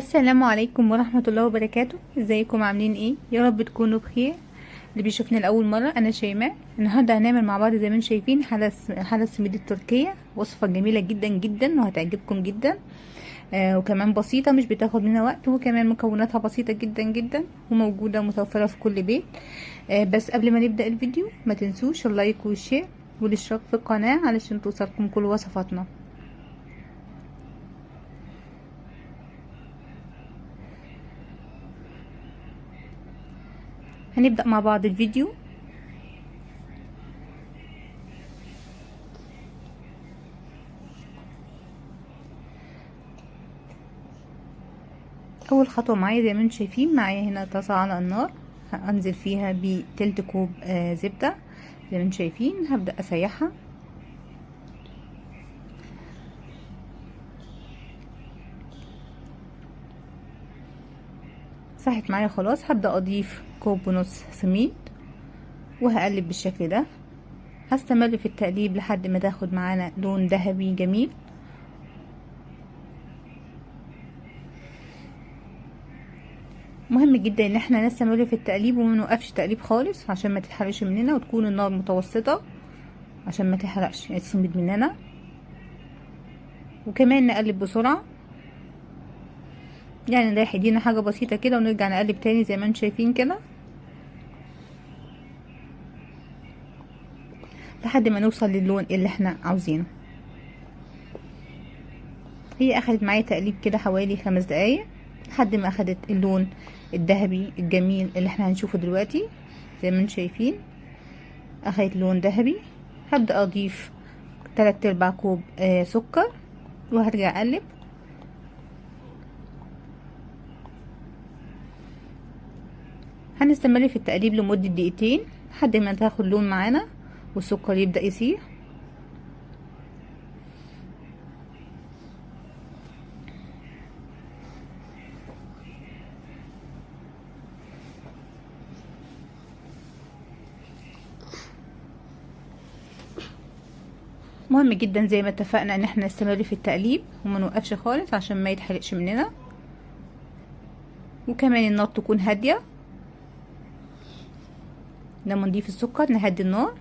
السلام عليكم ورحمة الله وبركاته. ازيكم عاملين ايه؟ يا رب تكونوا بخير. اللي بيشوفني لأول مرة انا شيماء. النهاردة هنعمل مع بعض زي ما انتم شايفين حلة السميد التركية، وصفة جميلة جدا جدا وهتعجبكم جدا، وكمان بسيطة مش بتاخد منها وقت، وكمان مكوناتها بسيطة جدا جدا وموجودة متوفرة في كل بيت. بس قبل ما نبدأ الفيديو ما تنسوش ال like وال share والاشتراك في القناة علشان توصلكم كل وصفاتنا. هنبدأ مع بعض الفيديو. اول خطوة معايا زي ما انتم شايفين، معايا هنا طاسة على النار هنزل فيها بتلت كوب زبدة زي ما انتم شايفين. هبدأ اسيحها. ساحت معايا خلاص. هبدأ اضيف كوب ونص سميد وهقلب بالشكل ده. هستمر في التقليب لحد ما تاخد معانا لون ذهبي جميل. مهم جدا ان احنا نستمر في التقليب وما نوقفش تقليب خالص عشان ما تتحرقش مننا، وتكون النار متوسطة عشان ما تحرقش السميد مننا. وكمان نقلب بسرعة، يعني نريح ايدينا حاجة بسيطة كده ونرجع نقلب تاني زي ما انتم شايفين كده لحد ما نوصل للون اللي احنا عاوزينه. هي اخدت معايا تقليب كده حوالي 5 دقايق لحد ما اخدت اللون الذهبي الجميل اللي احنا هنشوفه دلوقتي. زي ما انتم شايفين اخدت لون ذهبي. هبدأ اضيف 3/4 كوب سكر وهرجع اقلب. هنستمر في التقليب لمدة دقيقتين لحد ما تاخد لون معانا والسكر يبدأ يسيح. مهم جدا زي ما اتفقنا ان احنا نستمر في التقليب وما نوقفش خالص عشان ما يتحرقش مننا، وكمان النار تكون هادية. لما نضيف السكر نهدي النار.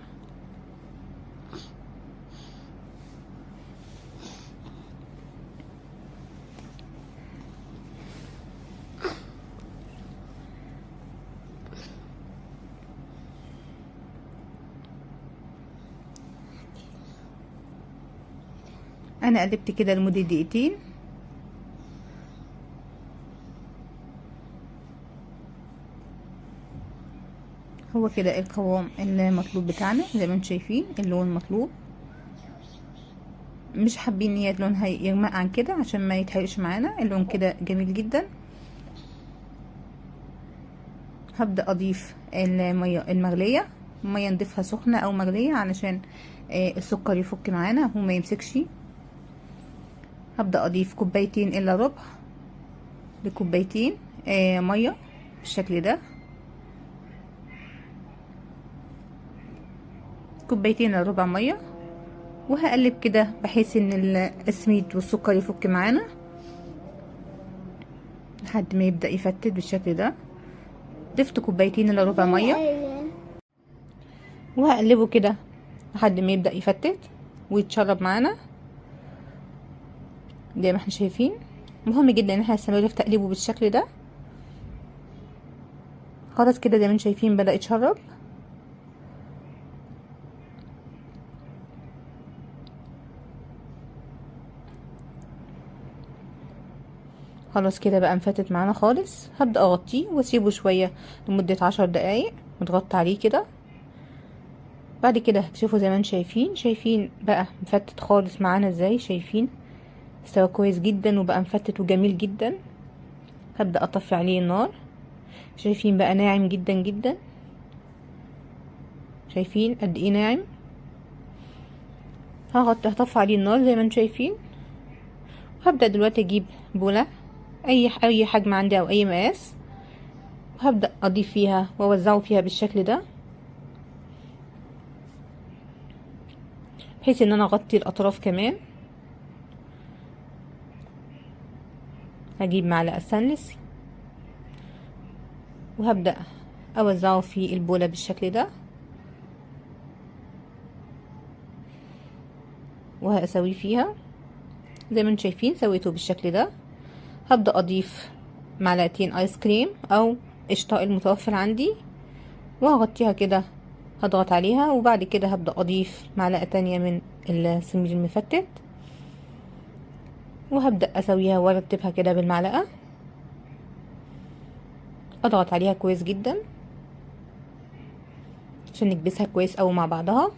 انا قلبت كده لمدة دقيقتين. هو كده القوام المطلوب بتاعنا زي ما انتم شايفين، اللون مطلوب. مش حابين ان هي لونها يغمق عن كده عشان ما يتحرقش معانا. اللون كده جميل جدا. هبدأ اضيف المية المغلية. المية نضيفها سخنة او مغلية علشان السكر يفك معانا وما يمسكش. هبدأ اضيف 2 إلا ربع لكوبايتين مية بالشكل ده، 2 إلا ربع مية، وهقلب كده بحيث ان السميد والسكر يفك معانا لحد ما يبدأ يفتت بالشكل ده. ضفت 2 إلا ربع مية وهقلبه كده لحد ما يبدأ يفتت ويتشرب معانا زي ما احنا شايفين. مهم جدا ان احنا نستمر في تقليبه بالشكل ده. خلاص كده زي ما انتم شايفين بدأ يتشرب. خلاص كده بقى انفتت معانا خالص. هبدأ اغطيه واسيبه شوية لمدة 10 دقايق متغطى عليه كده. بعد كده هتشوفوا زي ما انتم شايفين بقى مفتت خالص معانا ازاي. شايفين استوى كويس جدا وبقى مفتت وجميل جدا. هبدأ اطفي عليه النار. شايفين بقى ناعم جدا جدا، شايفين قد ايه ناعم. هطفي عليه النار زي ما انتم شايفين. وهبدأ دلوقتي اجيب بولة اي حجم عندي او اي مقاس، وهبدأ اضيف فيها واوزعه فيها بالشكل ده بحيث ان انا اغطي الاطراف كمان. هجيب معلقة ستانلس وهبدأ اوزعه في البولة بالشكل ده، وهسويه فيها زي ما انتم شايفين. سويته بالشكل ده. هبدأ اضيف معلقتين ايس كريم او قشطة المتوفر عندي، وهغطيها كده، هضغط عليها. وبعد كده هبدأ اضيف معلقة تانية من السميد المفتت، وهبدأ اسويها وارتبها كده بالمعلقة. اضغط عليها كويس جدا عشان نكبسها كويس اوي مع بعضها.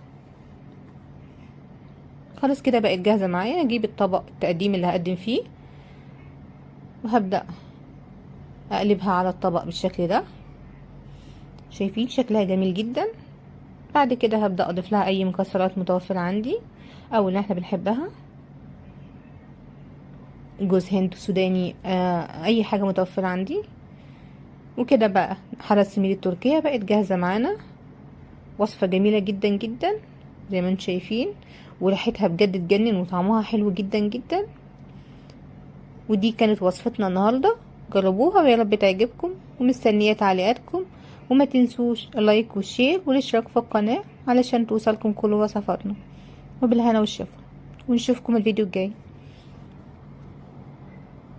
خلاص كده بقت جاهزة معايا. اجيب الطبق التقديم اللي هقدم فيه، وهبدأ اقلبها على الطبق بالشكل ده. شايفين شكلها جميل جدا. بعد كده هبدأ اضيف لها اي مكسرات متوفرة عندي او اللي احنا بنحبها، جوز هند، سوداني، اي حاجة متوفرة عندي. وكده بقى حلة السميد التركية بقت جاهزة معانا. وصفة جميلة جدا جدا زي ما انتم شايفين، وريحتها بجد تجنن وطعمها حلو جدا جدا. ودي كانت وصفتنا النهاردة، جربوها ويا رب تعجبكم، ومستنية تعليقاتكم، وما تنسوش ال like وال share والاشتراك في القناة علشان توصلكم كل وصفاتنا. وبالهنا والشفا، ونشوفكم الفيديو الجاي.